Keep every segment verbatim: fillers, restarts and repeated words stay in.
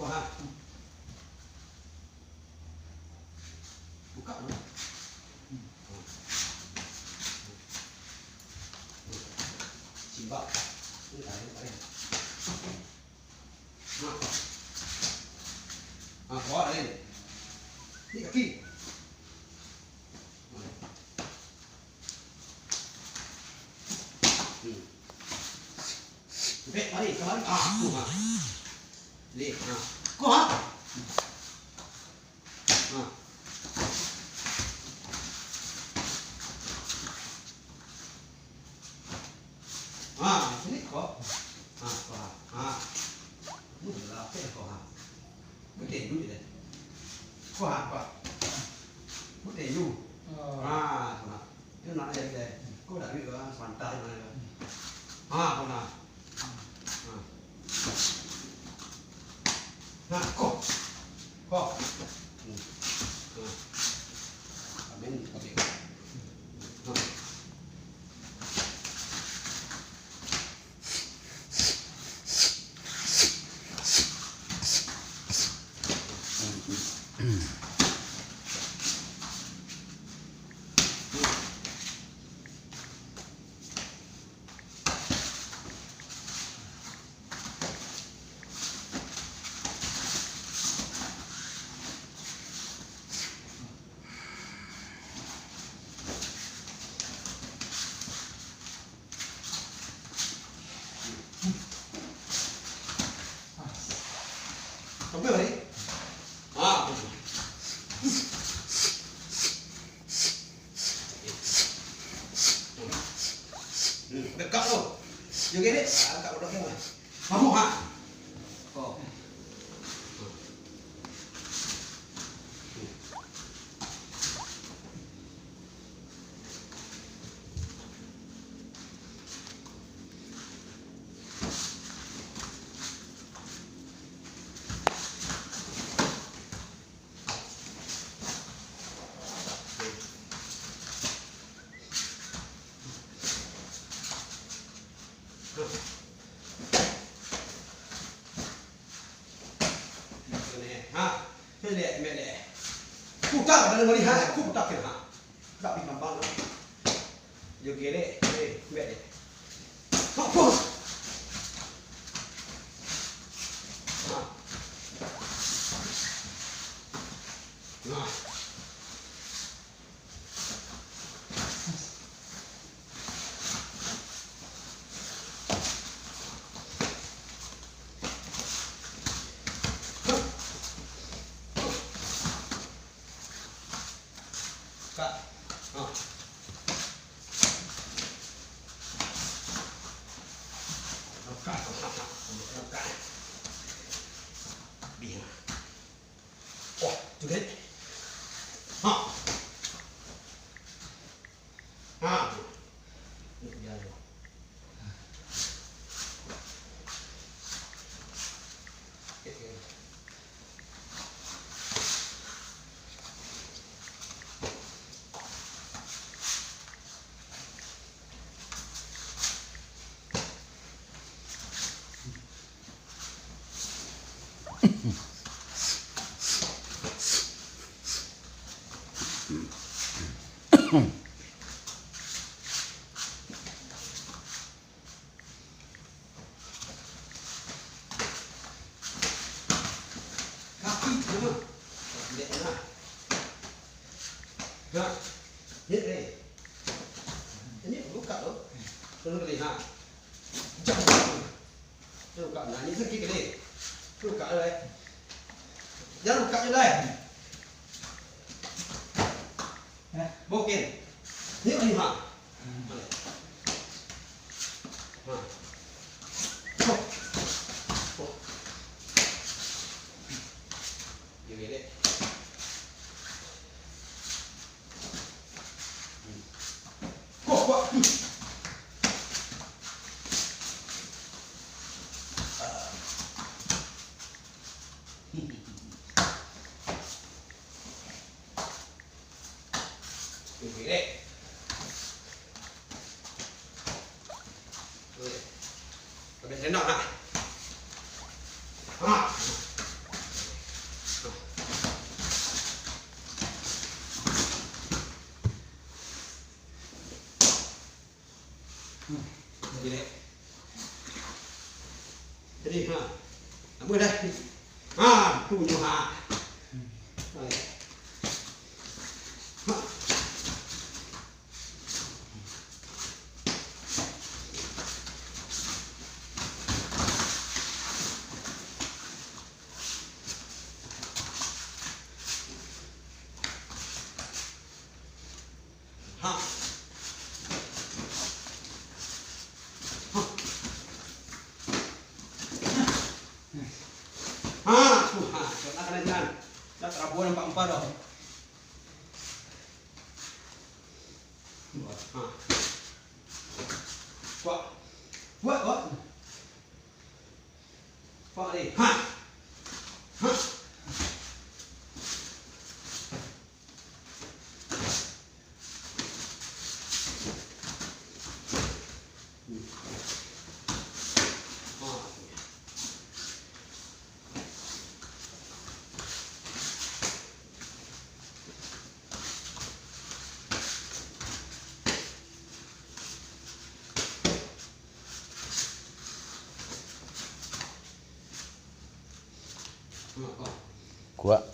Ha. Buka dulu. Simbak. Ini tarik, tarik. Nah. Nah, bawa tarik. Ini kaki. Hmm. Bek, mari, kamari. Ah, tu, ha. Lih, ha. Ko, ha. Ha. Ha, sini ko. Ha, ko, ha. Ha. Mu lapeh ko, ha. Buteh dulu deh. Ko, ha, ko. Buteh dulu. Oh. Ha, ko, ha. Iyo nak aja deh. Ko dak duit ko, ha, samantah ko, ha. Ha, ko, ha. Ha. Nah, ko. Ko. Hmm. Nah. Amin. Amin. Nah. Sampai, Bang? Ah. Hmm, dekat tu. Joget ni. Ah, dekat bodoh ni. Mabuk, ha? Oh. Ha, liek, liek, liek. Puta, dah malihat, aku puta kira. Tak bisa bang. Yo kiri, eh, liek, liek. Fokus. Ha. Nah. Kak. Ah. Kak. Kak. Biar. Oh, tu kan? Ha. Ha. Ni dia tu. Kaki, nah. Nah. Nah. Ni, ni. Ini buka tu. Turun kali, ha. Jangan. Buka, nah, ni sakit kali. Buka, eh. Jangan buka je, eh. Eh? Mungkin. Ni lagi, ha. Ha. Oh. Oh. Dia belek. Kuah, kuah. Oke, dek. Oke. Sampai selendang, ha. Ha. Eh, ha. Apa dah? Ha, tu nyo, ha. Ha. Ha. Ha. Ha. Ha, tu, ha. Cok lah, kanan jalan. Dah tarabuah nampak empat dah. Ha. Kuat. Kuat, kuat. Kuat, deh. Ha. Ha. Kuat.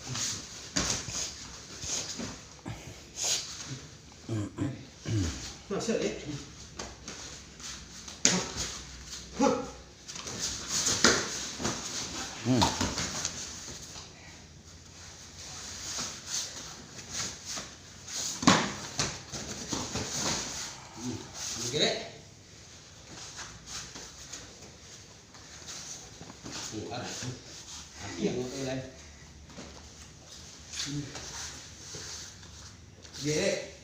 Hmm. Oke, dek. Oh, ada tu. Mati yang kau tu, lai. Oke, dek.